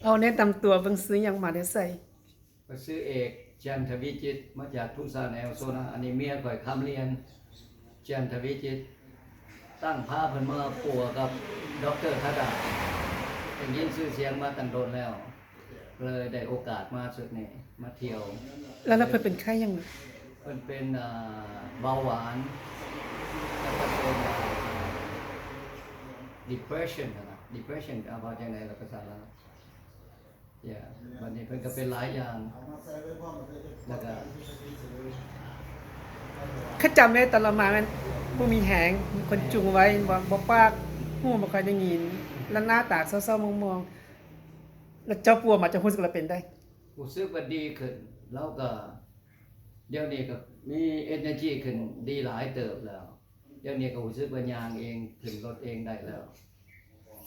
ເອົາແນະນຳຕົວເບິ່ງ ຊື່ຫຍັງ ມາແຕ່ໃສ? ຂ້ອຍຊື່ເອກ ຈັນທະວິຈິດ ມາຈາກທຸສານແອລໂຊນາ. ອັນນີ້ເມຍຂ້ອຍ ຄຳລຽນ ຈັນທະວິຈິດ ຕັ້ງພາເພິ່ນມາປົວກັບ ດອກເຕີ ທາດາ ໄດ້ຍິນຊື່ສຽງມາຕັ້ງດົນແລ້ວ ເລີຍໄດ້ໂອກາດມາຊຸດນີ້ ມາທ່ຽວ. ແລ້ວ ແລ້ວເພິ່ນເປັນໄຂ້ຫຍັງ? ເພິ່ນເປັນ ອ່າ ເບົາຫວານ ແລ້ວກໍເປັນ ອ່າ depression ຫັ້ນນະ depression ເອົາວ່າຈັ່ງໃດລະພາສາລາວ? ເຈົ້າ ບັດນີ້ເພິ່ນກໍເປັນຫຼາຍຢ່າງ ແລ້ວກໍ ຄືຈຳໄດ້ຕອນລາວມາແມ່ນບໍ່ມີແຮງ ມີຄົນຈູງໄວ້ ບໍ່ ບໍ່ປາກ ຫູບໍ່ຄ່ອຍໄດ້ຍິນ ແລ້ວໜ້າຕາເສົ້າໆໝອງໆ. ແລ້ວເຈົ້າປົວມາ ເຈົ້າຮູ້ສຶກລາວເປັນໃດ? ຮູ້ສຶກວ່າດີຂຶ້ນ ລາວກໍ ດຽວນີ້ກໍມີ energy ຂຶ້ນ ດີຫຼາຍເຕີບແລ້ວ. ດຽວນີ້ກໍຮູ້ສຶກວ່າຍ່າງເອງ ຂຶ້ນລົດເອງໄດ້ແລ້ວ.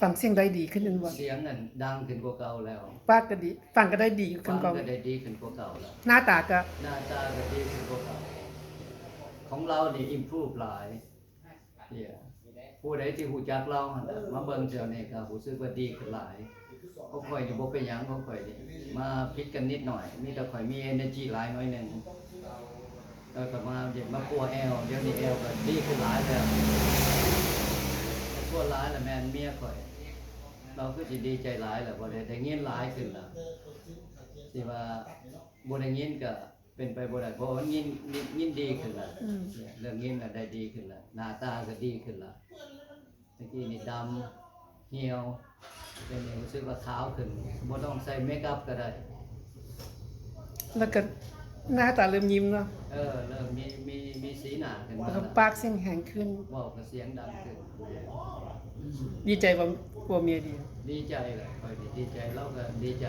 ຟັງສຽງໄດ້ດີຂຶ້ນແມ່ນບໍ່? ສຽງນັ້ນດັງຂຶ້ນກວ່າເກົ່າແລ້ວ. ປາກກໍດີ ຟັງກໍໄດ້ດີຂຶ້ນກວ່າ ຟັງກໍໄດ້ດີຂຶ້ນກວ່າເກົ່າແລ້ວ. ໜ້າຕາກໍ ໜ້າຕາກໍດີຂຶ້ນກວ່າເກົ່າ. ຂອງລາວນີ້ improve ຫຼາຍ. ເຈົ້າ ຜູ້ໃດທີ່ຮູ້ຈັກລາວຫັ້ນນະ ມາເບິ່ງແຖວນີ້ກໍຮູ້ສຶກວ່າດີຂຶ້ນຫຼາຍ. ຂອງຂ້ອຍນີ້ບໍ່ເປັນຫຍັງ ຂອງຂ້ອຍນີ້ມາຜິດກັນນິດໜ້ອຍ ມີແຕ່ຂ້ອຍມີ energy ຫຼາຍໜ້ອຍໜຶ່ງ ແລ້ວກໍມາ ມາປົວແອວ ດຽວນີ້ແອວກໍດີຂຶ້ນຫຼາຍແລ້ວ. ປົວຫຼາຍລະແມ່ນເມຍຂ້ອຍ ລາວຄືຊິດີໃຈຫຼາຍລະ ບໍ່ໄດ້ ໄດ້ຍິນຫຼາຍຂຶ້ນລະ ທີ່ວ່າບໍ່ໄດ້ຍິນກໍ ເປັນໄປບໍ່ໄດ້ ເພາະວ່າຍິນ ຍິນ ຍິນດີຂຶ້ນລະ. ອືມ ເລື່ອງຍິນລະໄດ້ດີຂຶ້ນລະ ໜ້າຕາກໍດີຂຶ້ນລະ. ແຕ່ກີ້ນີ້ດຳ ຫ່ຽວ ດຽວນີ້ຮູ້ສຶກວ່າຂາວຂຶ້ນ ບໍ່ຕ້ອງໃສ່ເມກອັບກໍໄດ້. ແລ້ວກໍໜ້າຕາເລີ່ມຍິ້ມເນາະ. ເອີ ເລີ່ມມີ ມີ ມີສີໜ້າຂຶ້ນມາ ແລ້ວກໍປາກສຽງແຮງຂຶ້ນ ເວົ້າກໍສຽງດັງຂຶ້ນ. ດີໃຈບໍ່ ຜົວເມຍດີ? ດີໃຈແຫຼະ ຂ້ອຍນີ້ດີໃຈ ລາວກໍດີໃຈ.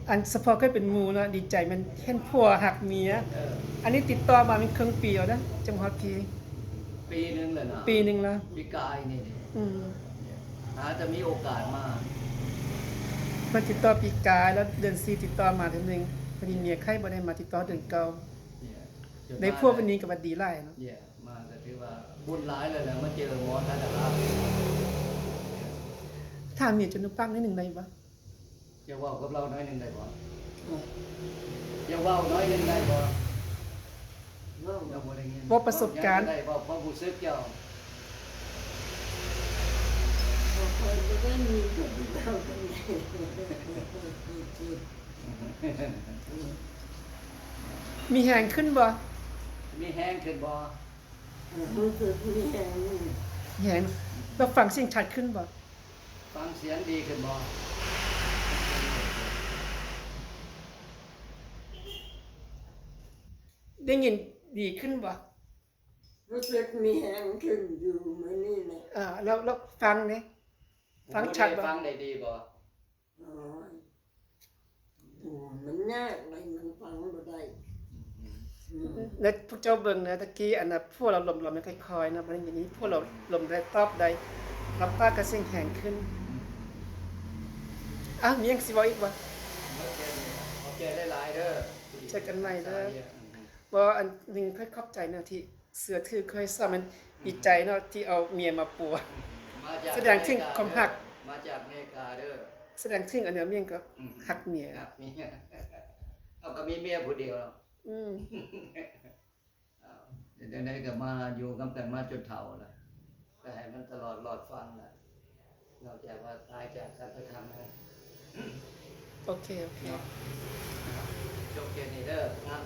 ອັນສະເພາະເຄີຍເປັນໝູ່ເນາະ ດີໃຈແມ່ນເຫັນຜົວຮັກເມຍ. ເອີ ອັນນີ້ຕິດຕໍ່ມາແມ່ນເຄິ່ງປີແລ້ວເດ້ ຈັ່ງຮອດພີ. ປີໜຶ່ງແລ້ວນະ ປີໜຶ່ງແລ້ວ ປີກາຍນີ້. ອືມ ຫາແຕ່ມີໂອກາດມາ. ມາຕິດຕໍ່ປີກາຍ ແລ້ວເດືອນສີ່ຕິດຕໍ່ມາເທື່ອໜຶ່ງ. ພໍດີເມຍໄຂ້ ບໍ່ໄດ້ມາຕິດຕໍ່ເດືອນເກົ້າ. ໄດ້ຜົວເປັນນີ້ກໍວ່າດີຫຼາຍເນາະ. ມາກໍຖືວ່າບຸນຫຼາຍແລ້ວແຫຼະ ມາເຈີໝໍທາດາລາ. ຖາມເມຍເຈົ້າໜູປາກໜ້ອຍໜຶ່ງໄດ້ບໍ່? ຢາກເວົ້າກັບລາວໜ້ອຍໜຶ່ງໄດ້ບໍ່? ຢາກເວົ້າໜ້ອຍໜຶ່ງໄດ້ບໍ່? ເວົ້າ ເຈົ້າບໍ່ໄດ້ຍິນ ເວົ້າປະສົບການ ເວົ້າຫຍັງກໍໄດ້ ເວົ້າຄວາມຮູ້ສຶກເຈົ້າ. ຂ້ອຍບໍ່ໄດ້ມີຄົນເວົ້າກັນ. ມີແຮງຂຶ້ນບໍ່? ມີແຮງຂຶ້ນບໍ່? ເອີ ຮູ້ສຶກມີແຮງ. ແຮງ ແລ້ວຟັງສຽງຊັດຂຶ້ນບໍ່? ຟັງສຽງດີຂຶ້ນບໍ່? ໄດ້ຍິນດີຂຶ້ນບໍ່? ຮູ້ສຶກມີແຮງຂຶ້ນຢູ່ມື້ນີ້ແຫຼະ. ເອີ ແລ້ວ ແລ້ວຟັງເດ? ຟັງຊັດບໍ່? ຟັງໄດ້ດີບໍ່? ໂອ້ຍ ໂອ້ ມັນຍາກເລີຍ ມັນຟັງບໍ່ໄດ້. ອືມ ແລ້ວພວກເຈົ້າເບິ່ງນະ ຕະກີ້ອັນນະ ພວກລາວລົມໆ ແມ່ນຄ່ອຍໆນະ ບັດນີ້ພວກລາວລົມໄດ້ຕອບໄດ້ ຮັບປາກກໍສຽງແຮງຂຶ້ນ. ອ້າວ ມີຫຍັງຊິເວົ້າອີກບໍ່? ຂອບໃຈຫຼາຍໆເດີ ເຈີກັນໃໝ່ເດີ. ບໍ່ ອັນໜຶ່ງ ຂ້ອຍຂອບໃຈນະທີ່ ເຊື່ອຖືຂ້ອຍຊ້ຳ ແມ່ນດີໃຈເນາະ ທີ່ເອົາເມຍມາປົວ. ສະແດງເຖິງຄວາມຮັກ ມາຈາກອາເມລິກາເດີ. ສະແດງເຖິງອັນເນາະ ເມຍກໍ ອືມ ຮັກເມຍ ຮັກເມຍ. ເອົາ ກໍມີເມຍຜູ້ດຽວເນາະ. ອືມ ເອົາ ເຮັດຈັ່ງໃດກໍມາຢູ່ນຳກັນມາຈົນເຖົ້າລະ ກໍໃຫ້ມັນຕະຫຼອດລອດຟັງລະ. ນອກຈາກວ່າຕາຍຈາກກັນໄປຄັ້ງໜຶ່ງ. ໂອເຄ ໂອເຄ ເນາະ. ຈົບແຄ່ນີ້ເດີ ງານ